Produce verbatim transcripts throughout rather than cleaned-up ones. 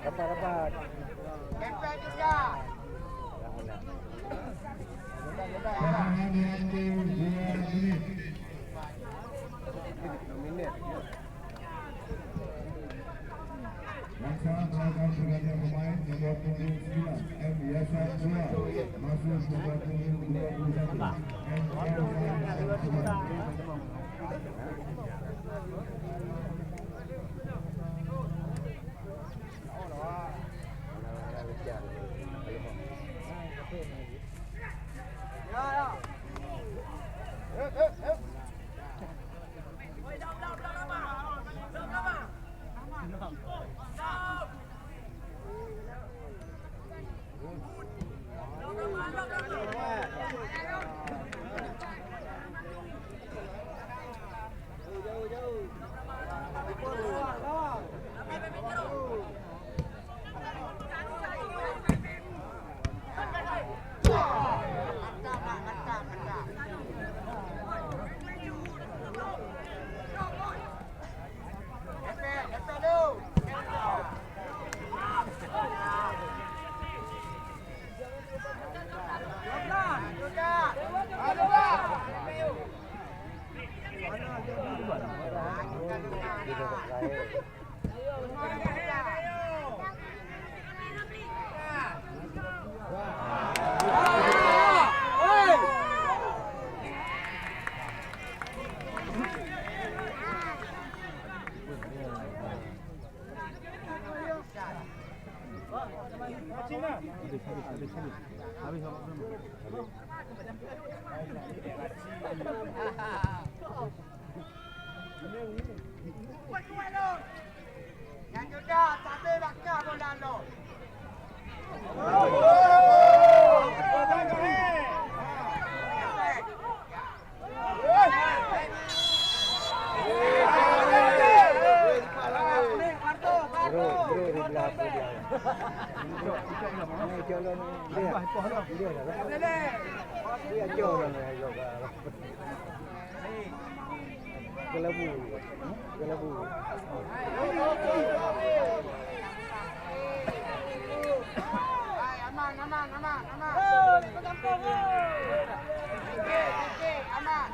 Rapat, rapat. Langsung melakukan pergantian pemain, nomor punggung sembilan, M Yasan Dua, masuk nomor punggung dua puluh satu, M Yasan Dua. Nyang juta sabe bak kah bola lo. Bro, bro, di belah apa dia? Ini jalan dia. Dia dah. Dia jalan dia. Gelabu. Gelabu. Hai, aman, aman, aman, aman. Oke, oke, aman.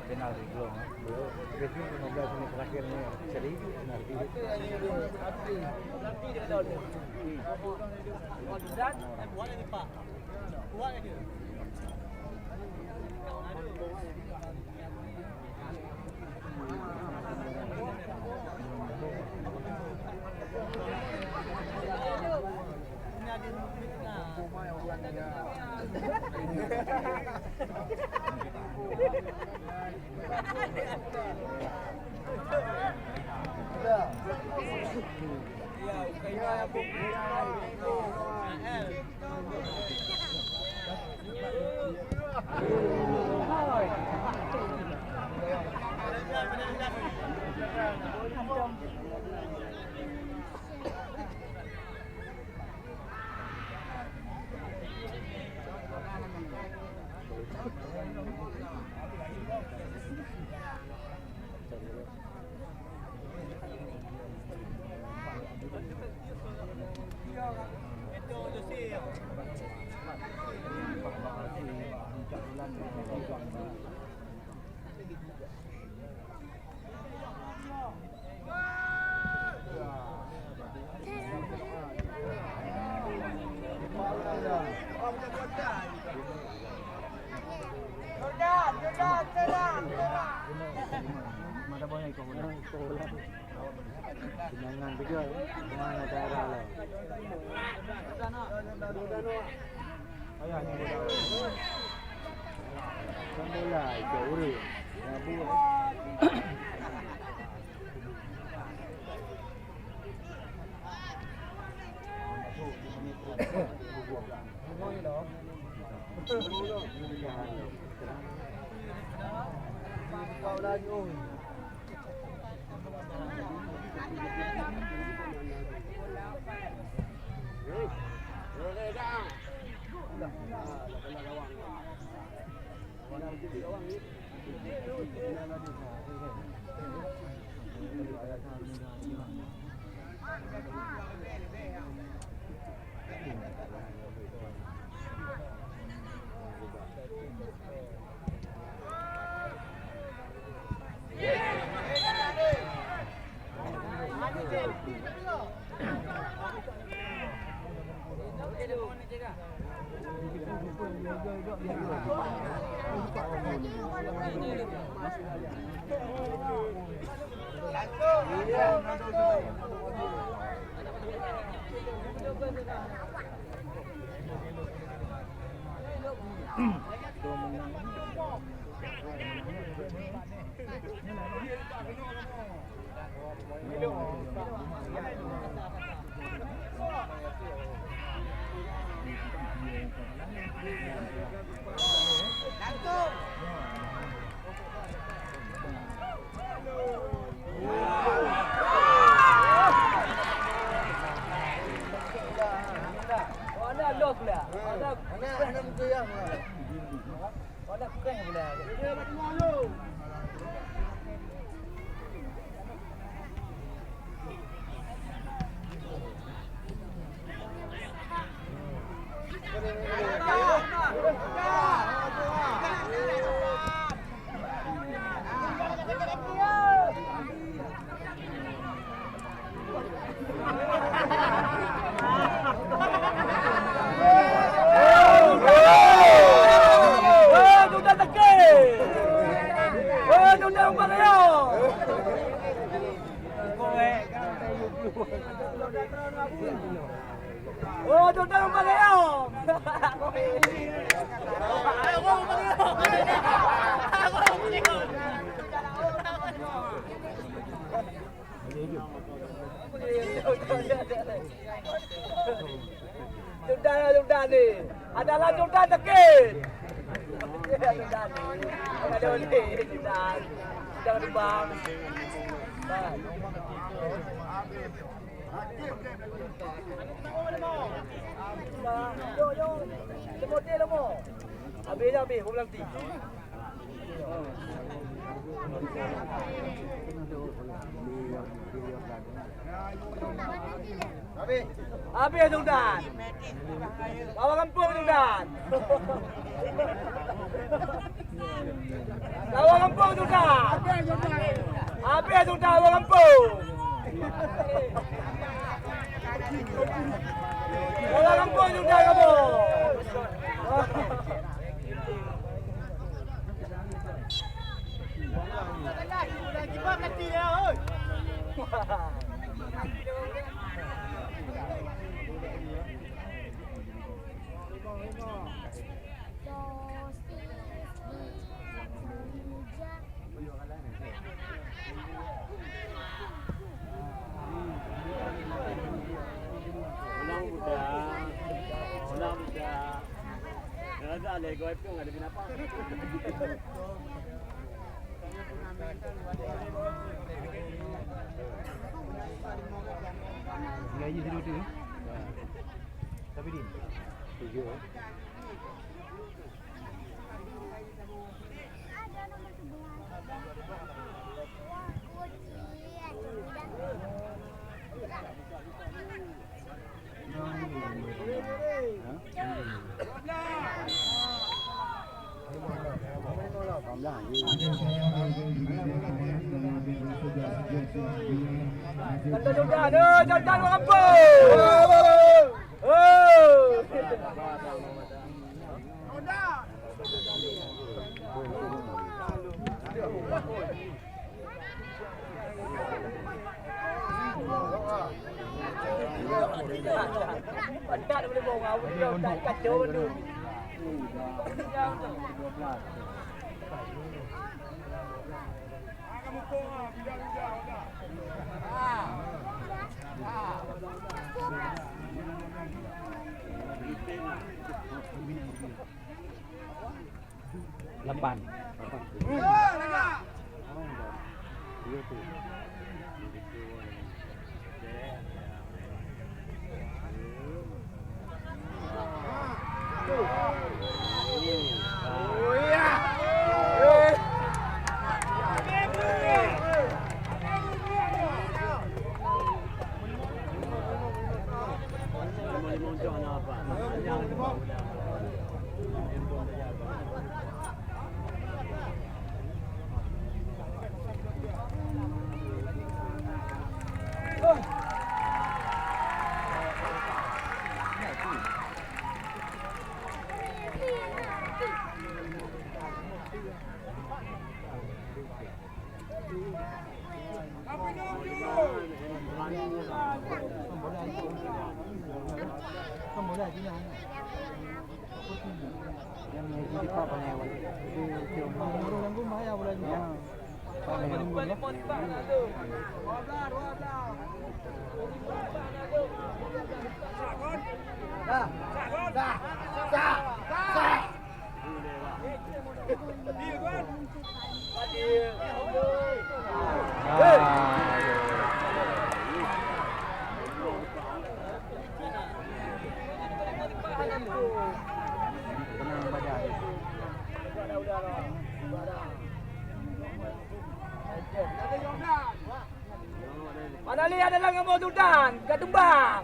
Penalti belum. Belum. Lima belas menit terakhir ni, seribu penalti. Kenangan tiga, kemana cara lah. Kan bola, itu urut. Yang buat. Oh, tu tahu pakai, oh. Sudah, sudah ni. Adalah sudah sakit. Sudah ni. Ada ni, sudah. Sudah lubang. Yo, yo. Lemo, lemo. Habis, habis, boh penalti. Habis, Sultan. Lawan kampung, Sultan. Lawan kampung, Sultan. Habis, Sultan, lawan kampung. Lawan kampung, Sultan, kampung. Ulang udah, ulang udah. Dah ada lego itu nggak ada kenapa. Gaji dulu tu. Tapi dia. Tujuh. Kata Jordan, eh, Jordan, apa? Oh. Lapan. Mana lé ada lam kamoe Sultan, ka tumbang.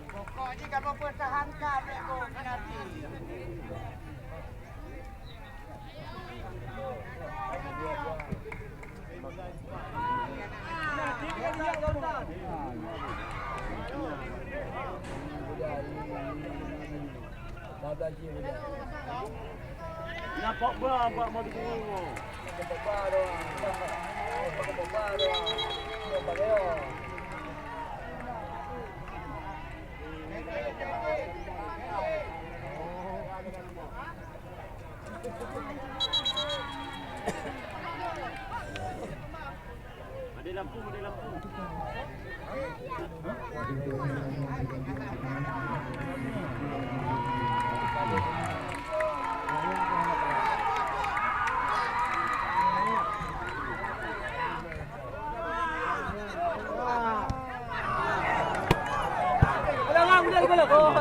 Pokok jih kamoe peusahankan lé gol penalti. Na Pogba bak Maduro. Ada lampu, ada lampu.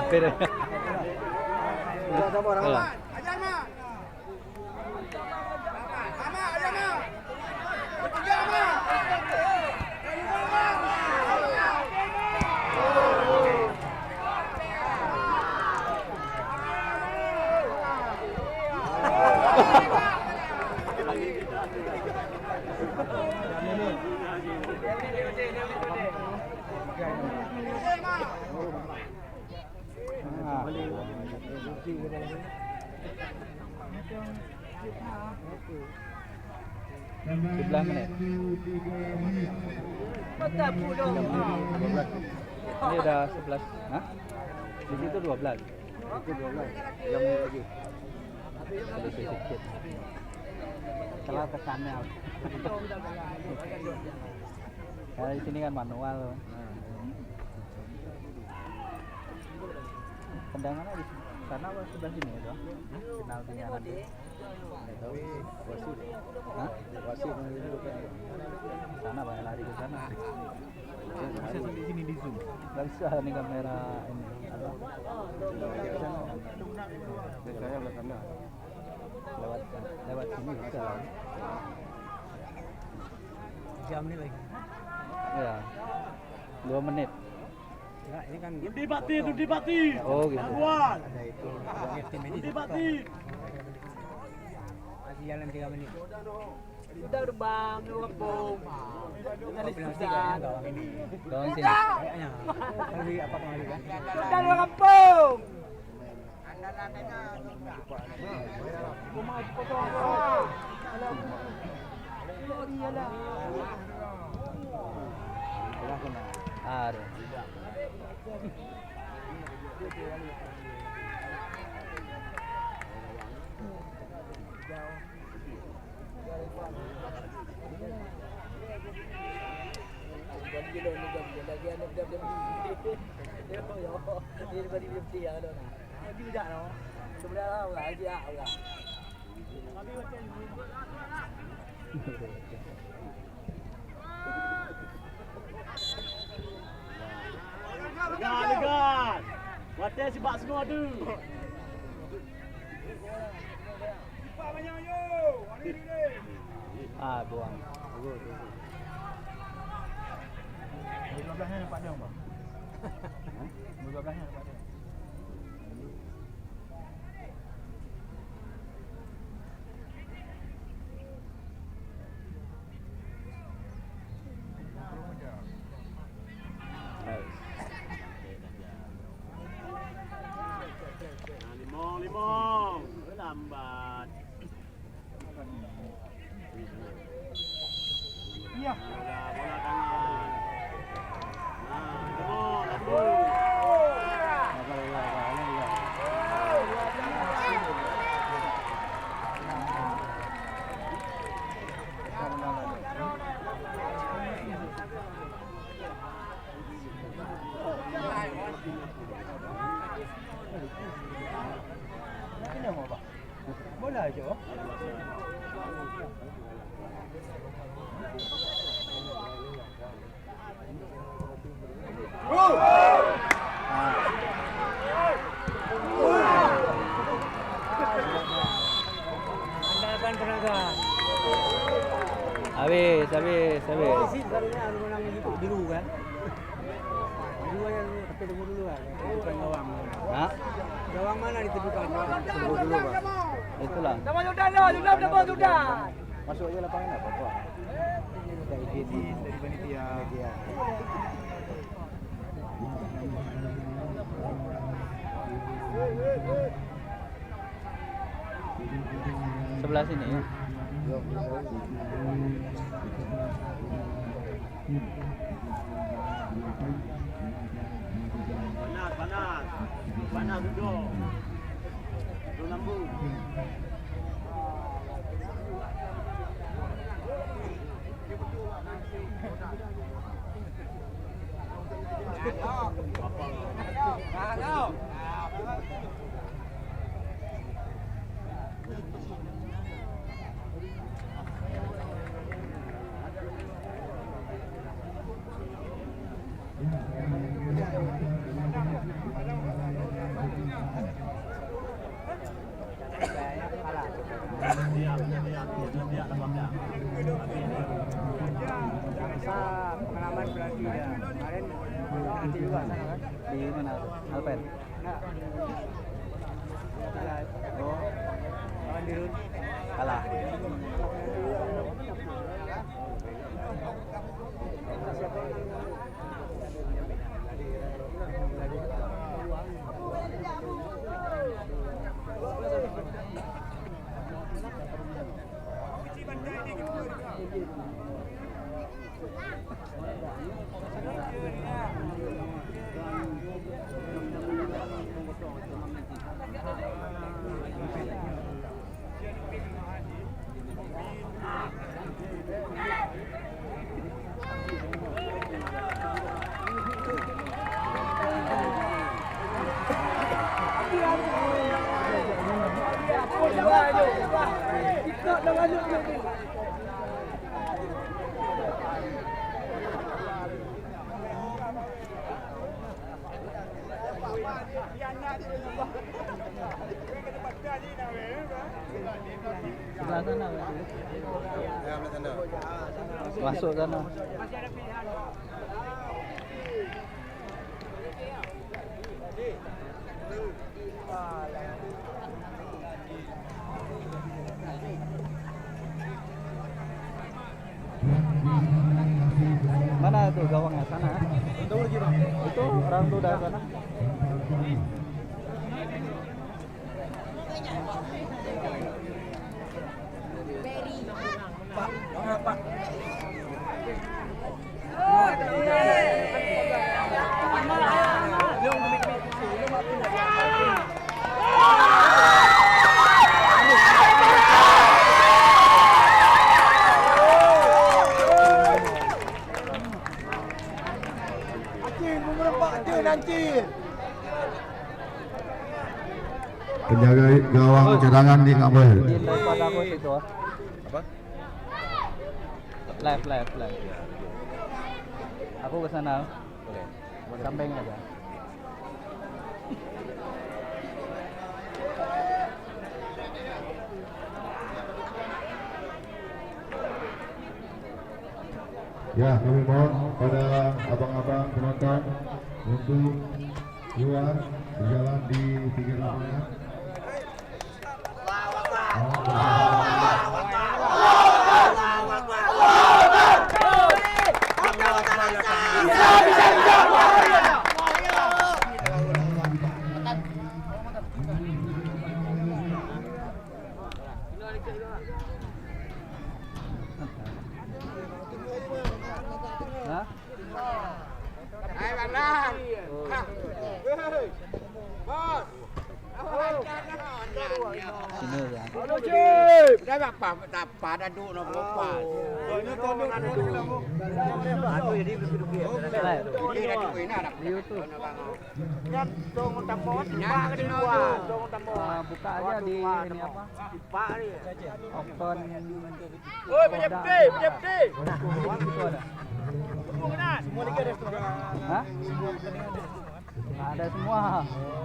Beda. Ajar, Mak. Sebelas menit. Ini udah sebelas. Hah? Di situ dua belas. Itu dua belas. Tiga menit lagi. Selisih sedikit. Telat ke sana. Kalau di sini kan manual. Tendangannya di sana apa sebelah sini itu? Penaltinya nanti. Nggak tahu. Wasit. Hah? Wasit yang menentukan. Sana banyak lari ke sana. Bisa sampai sini di zoom. Nggak bisa nih kamera ini. Apa? Ke sana. Ke sana, ke sana. Lewat, lewat sini bisa lah. Jam ni lagi. Ya. Dua menit. Enggak, ini kan. Undi Bakti, Undi Bakti. Oh, gitu. Lawan. Ada itu. Undi Bakti. Masih jalan tiga menit. Udah terbang, lu kampung. Udah di sini. Gawang sini. Kayaknya. Kali apa kali kan? Udah lu kampung. Aduh. Legan, legan. Watèe sibak singoh tu. Ah, buang. Dua belas nyan dapat dia, Bang. Dua belas nyan dapat dia. Limong, limong. Lambat. Bola, bola tangan. Nah, limong, lambat. Bola je. Andalkan tenaga. Habis, habis, habis. Polisi selalunya harus menang biru, kan? Biru aja dulu, tapi tunggu dulu, kan? Bukan gawang. Ha? Gawang mana ditentukan? Tunggu dulu, Bang. Itulah. Nama sudah dah, sudah, nama sudah. Masuk aja lapangan, apa-apa. Dari panitia. Sebelah sini, ya. Panas, panas. Panas duduk. Duduk lambung. Pengalaman berarti ya. Kemarin penalti juga sana, kan? Di mana? Alpen. Oh. Kalah. Sebelah sana, Pak. Masuk sana. Mana tu gawangnya? Sana, eh? Itu orang tu dah sana. Pak, jangan, Pak. Penjaga gawang cadangan di Kabel. Dilempar aku situ, ah. Apa? Live, live, live. Aku ke sana. Oke. Samping aja. Ya, kami mohon pada abang-abang penonton untuk keluar berjalan di pinggir lapangan. Hah? Hai, Bang Nan. Bos. Sini ya. Aduh, Cip. Dah apa? Tak apa, dah duduk nak berapa? Aduh, jadi duduk-duduk. Di YouTube. Nyan dong tamong, tiba ke di luar, dong tamong. Ah, buka aja di ini apa? Tiba ni. Okton. Oi, P J P, P J P. Nah, itu ada. Semua lagi ada semua. Hah? Ada semua.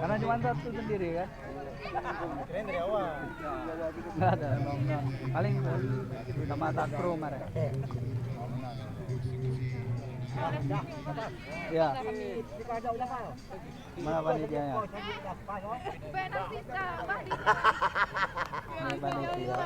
Karena cuma satu sendiri kan. Keren dari awal. Nggak ada. Paling sama Takro kemarin. Ya. Mana panitianya? Ini panitia.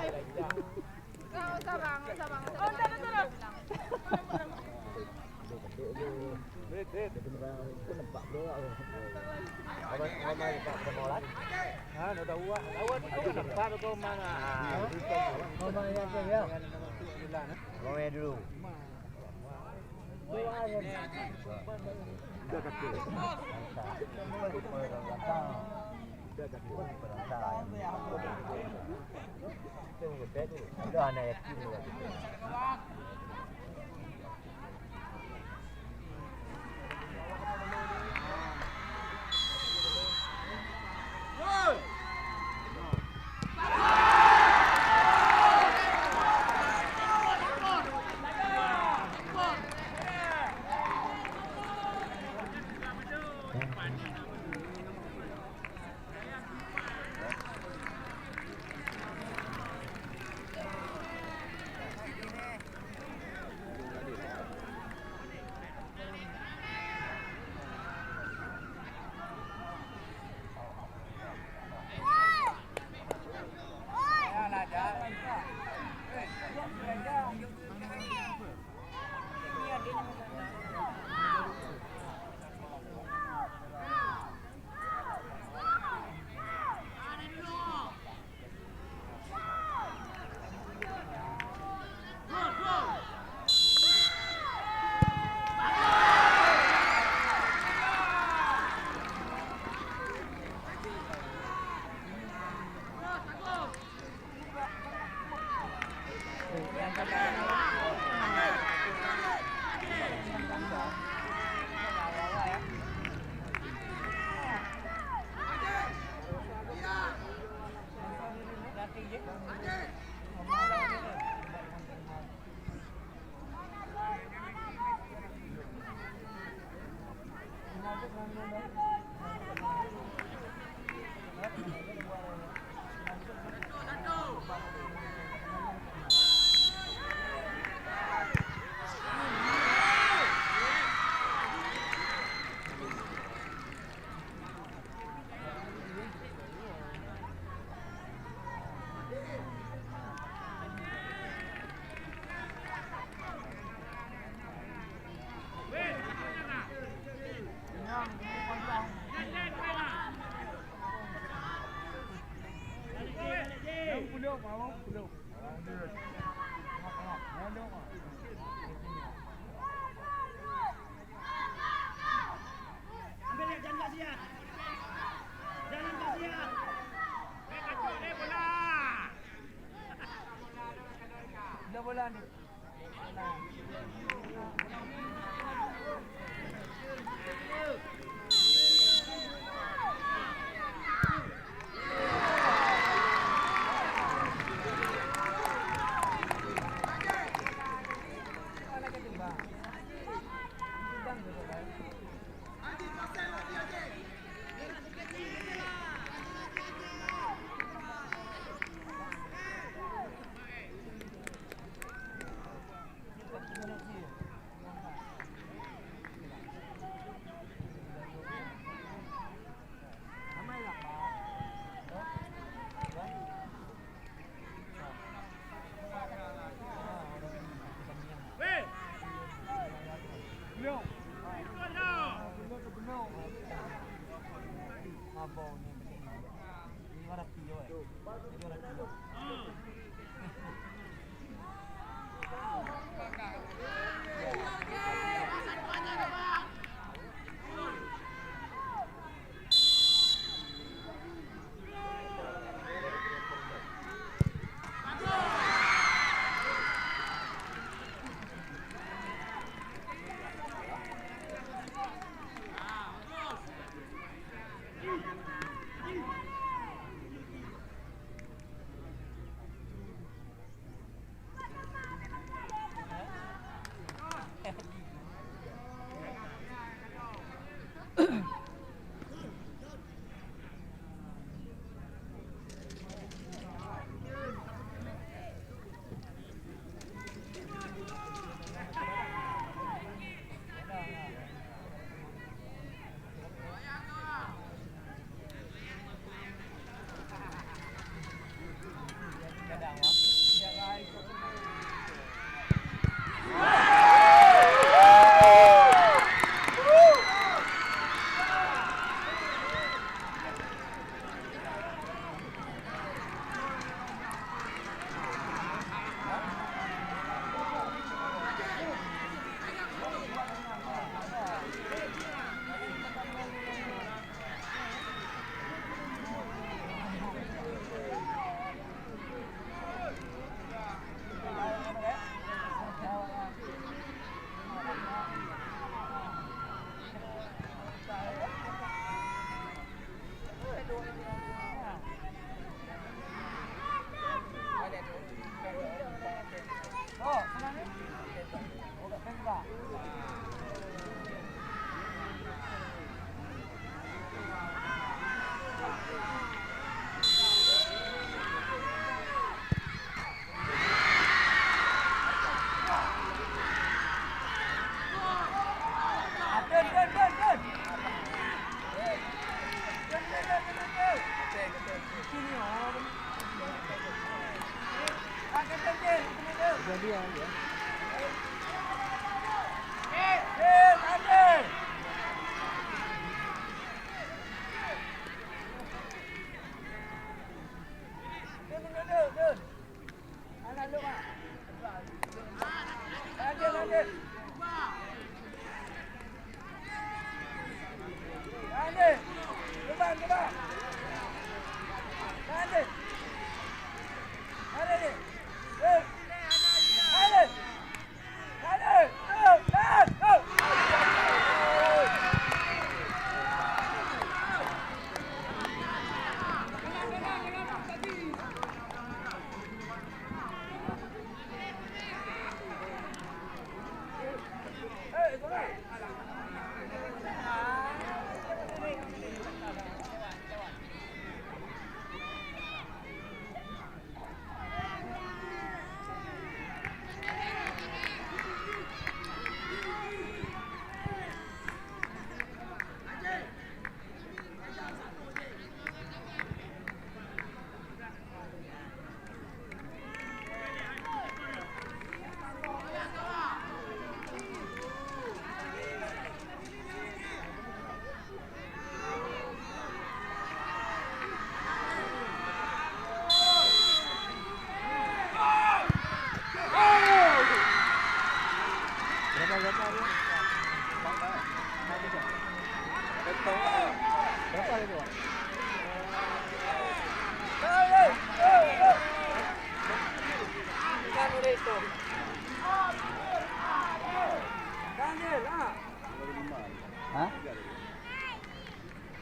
Ha?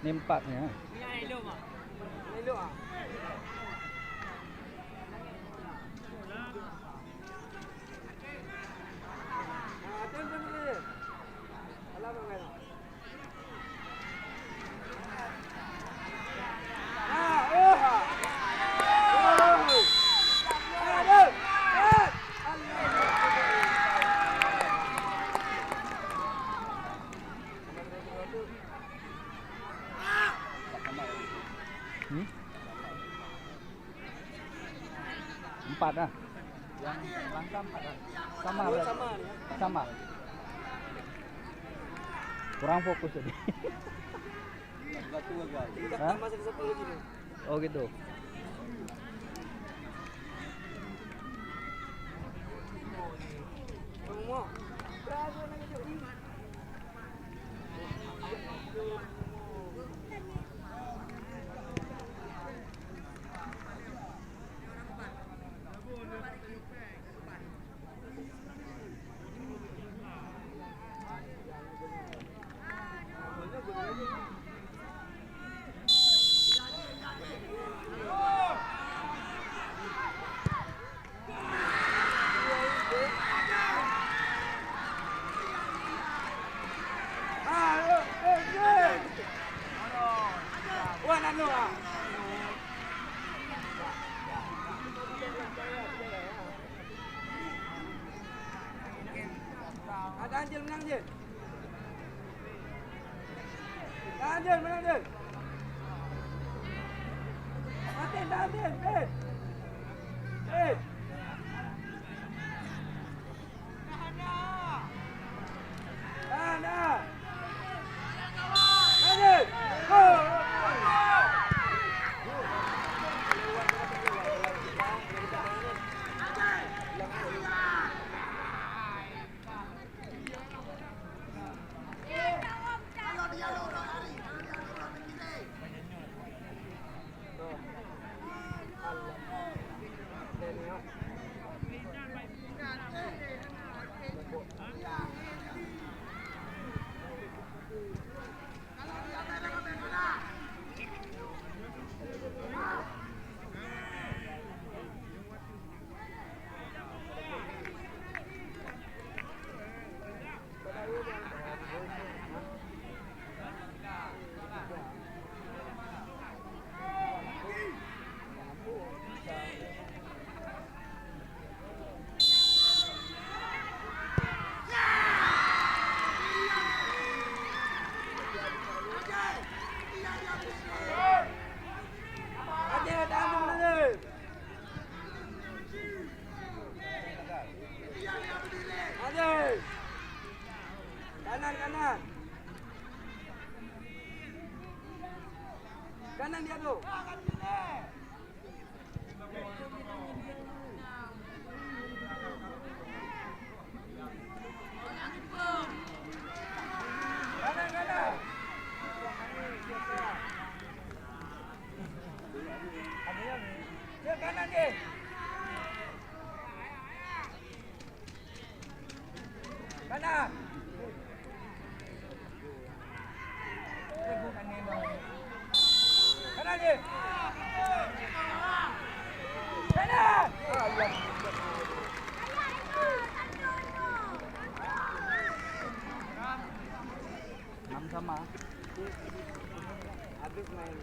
Ni empat ni, ha? Hmm? Empat lah. Yang langka empat lah. Sama. Dua berarti. Sama ni, ya? Sama. Kurang fokus tadi. Hah? Masih ada satu lagi ni. Oh gitu. Ada anjing menang je. Tahan, Jun, menang, Jun. Tahan, tahan, Jun. Eh. Eh. Tahan, tahan. Tahan, Jun. Go. Adik, adik, adik, adik. Adik. Kanan, kanan. Kanan dia tu. Kanan, kanan. Dia kanan dia. Kanan. Kanan je. Kanan. Enam sama. Habis main.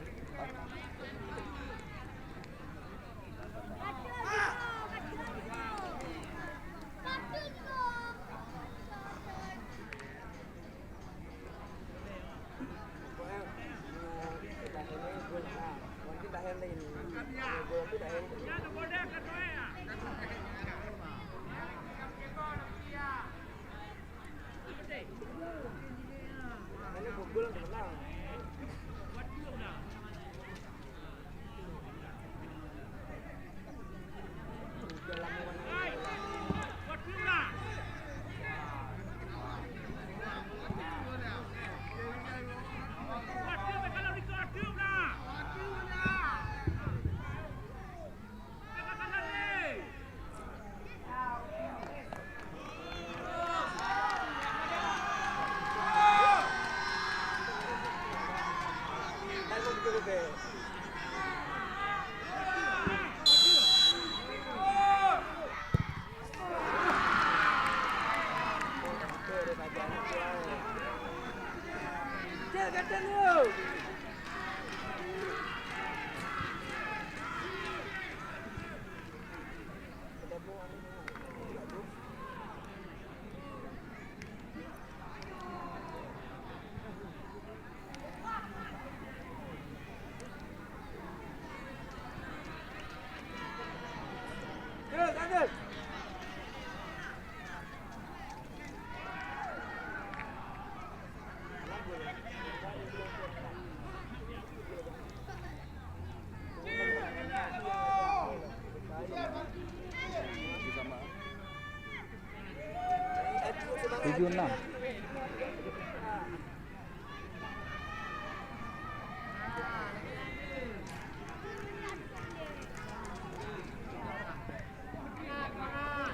Tujuh enam.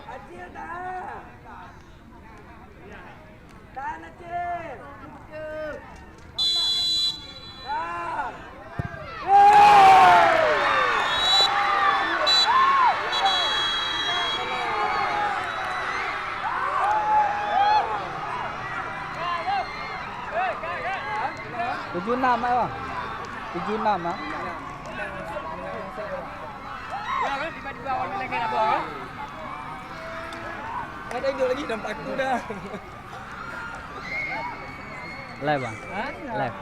Acil, tahan! Tahan, Acil! Tahan! Tujuh enam, ah. Tujuh enam, ah. Ada hidup lagi, nampak aku dah. Live, Bang. Hah? Live.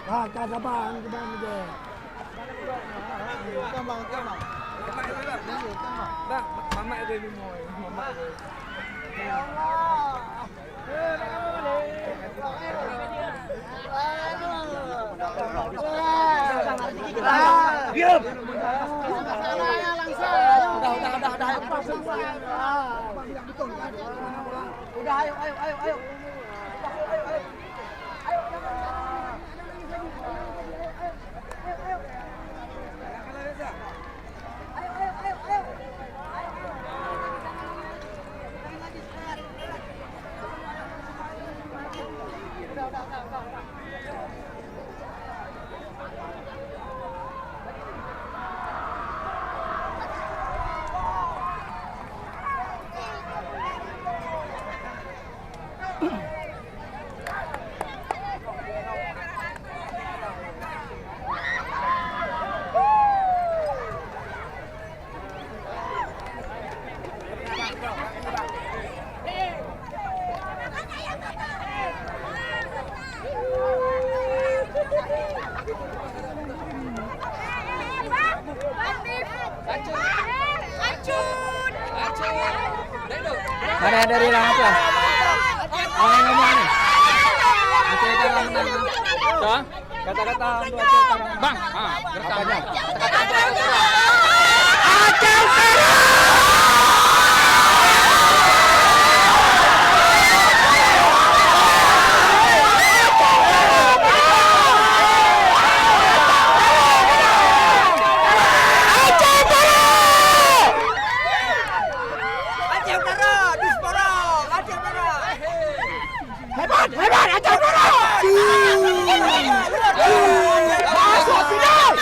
Ah, ka sabar, sabar, sabar. Bang, mamak ada lima. Mamak ada. Ya Allah. Mana dari Lang Aplong? Mana yang ngomong ni? Acil Tarang, Lang Aplong. Hah? Kata-kata untuk Acil Tarang. Bang, ha, gerakam. Apanya? Kata-kata untuk Acil Tarang. Acil Tarang, diaspora, Acil Tarang. Hebat, hebat, Acil Tarang. Masuk final.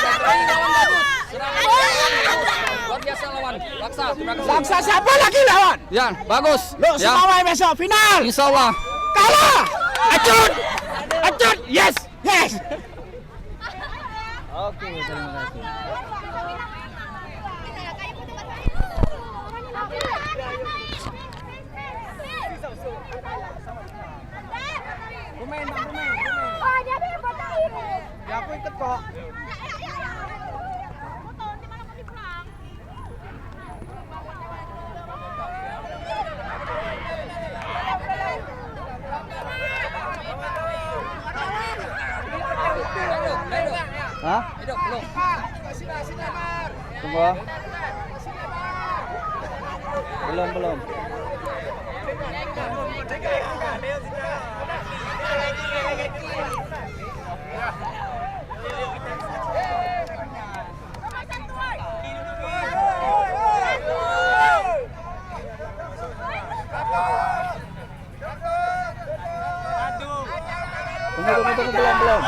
Luar biasa lawan. Laksa, terima kasih. Laksa siapa lagi lawan? Ya, bagus. Lok, ya. Seumawai besok final. Insya Allah. Kalah. Acut. Acut. Yes. Yes. Oke, terima kasih. Pemain, Bang, pemain, pemain. Ya, aku ikut kok. Hah? Tunggu. Belum, belum. Tunggu, tunggu, tunggu, belum, belum.